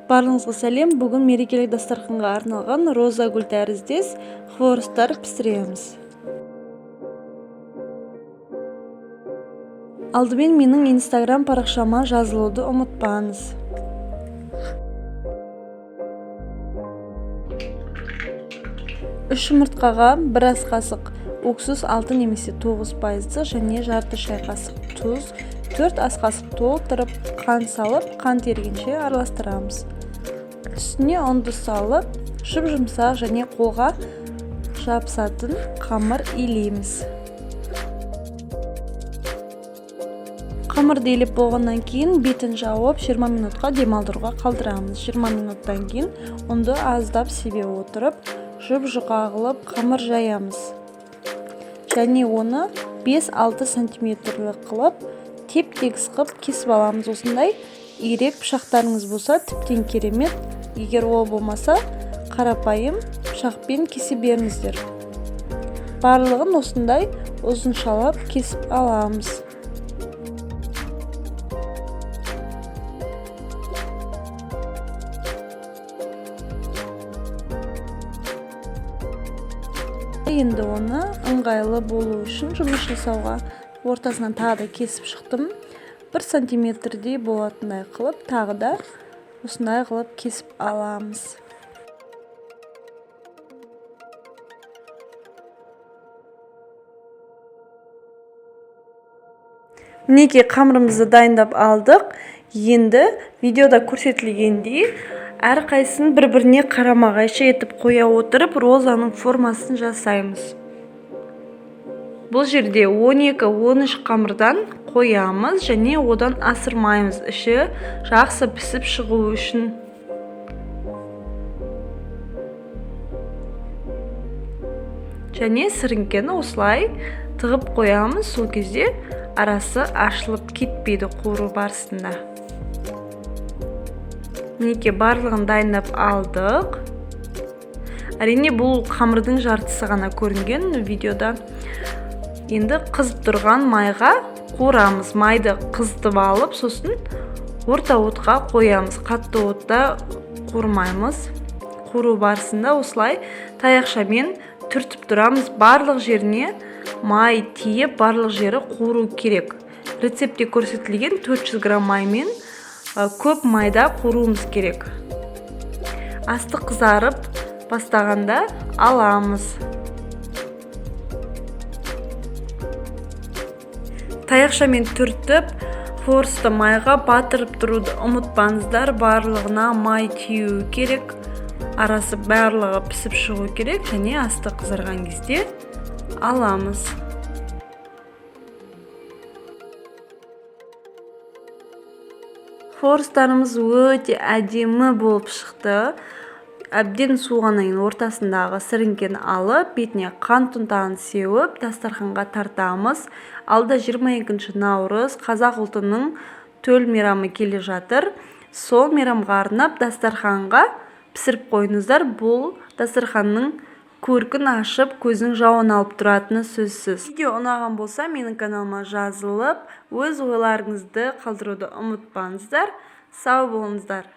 Барлығыңызға сәлем. Бүгін мерекелік дастарханға арналған роза гүл тәріздес хворосттар пісіреміз. Алдымен менің Инстаграм парақшама жазылуды ұмытпаңыз. 3 жұмыртқаға 1 ас қасық уксус 6 немесе 9% және жарты шай қасық тұз, 4 ас қасық толтырып қант салып, қант ергенше араластырамыз. Үстіне ұнды салып, жұп-жұмсақ және қолға жабысатын қамыр илейміз. Қамырды илеп болғаннан кейін бетін жауып 20 минутқа демалдыруға қалдырамыз. 20 минуттан кейін ұнды аздап себе отырып, жұп-жұқа қылып қамыр жаямыз. Және оны 5-6 сантиметрлік қылып, теп-тегіс қылып кесіп аламыз. Осындай ирек пышақтарыңыз болса тіптен керемет. Егер ол болмаса, қарапайым пышақпен кесе беріңіздер. Барлығын осындай ұзыншалап кесіп аламыз. Енді оны ыңғайлы болу үшін жұмыс жасауға ортасынан тағы да кесіп шықтым. 1 сантиметрдей болатындай қылып тағы да осындай қылып кесіп аламыз. Мінекей қамырымызды дайындап алдық. Енді видеода көрсетілгендей әрқайсысын бір-біріне қарама-қайшы етіп қоя отырып розаның формасын жасаймыз. Бұл жерде 12-13 қамырдан қоямыз және одан асырмаймыз, іші жақсы пісіп шығу үшін. Және сіріңкені осылай тығып қоямыз, сол кезде арасы ашылып кетпейді қуыру барысында. Мінекей барлығын дайындап алдық. Әрине бұл қамырдың жартысы ғана көрінген видеода. Енді қызып тұрған майға қуырамыз. Майды қызытып алып, сосын орта отқа қоямыз. Қатты отта қуырмаймыз. Қуыру барысында осылай таяқшамен түртіп тұрамыз. Барлық жеріне май тиіп, барлық жері қуыру керек. Рецептте көрсетілген 400 грамм маймен көп майда қуыруымыз керек. Асты қызарып бастағанда аламыз. Таяқшамен түртіп, хворостты майға батырып тұруды ұмытпаңыздар. Барлығына май тиюі керек. Арасы барлығы пісіп шығу керек және асты қызарған кезде аламыз. Хворостарымыз өте әдемі болып шықты. Әбден суығаннан кейін ортасындағы сіріңкені алып, бетіне қант ұнтағын сеуіп, дастарханға тартамыз. Алда 22 наурыз қазақ ұлтының төл мейрамы келе жатыр. Сол мейрамға арнап дастарханға пісіріп қойыңыздар. Бұл дастарханның көркін ашып, көздің жауын алып тұратыны сөзсіз. Видео ұнаған болса, менің каналыма жазылып, өз ойларыңызды қалдыруды ұмытпаңыздар. Сау болыңыздар.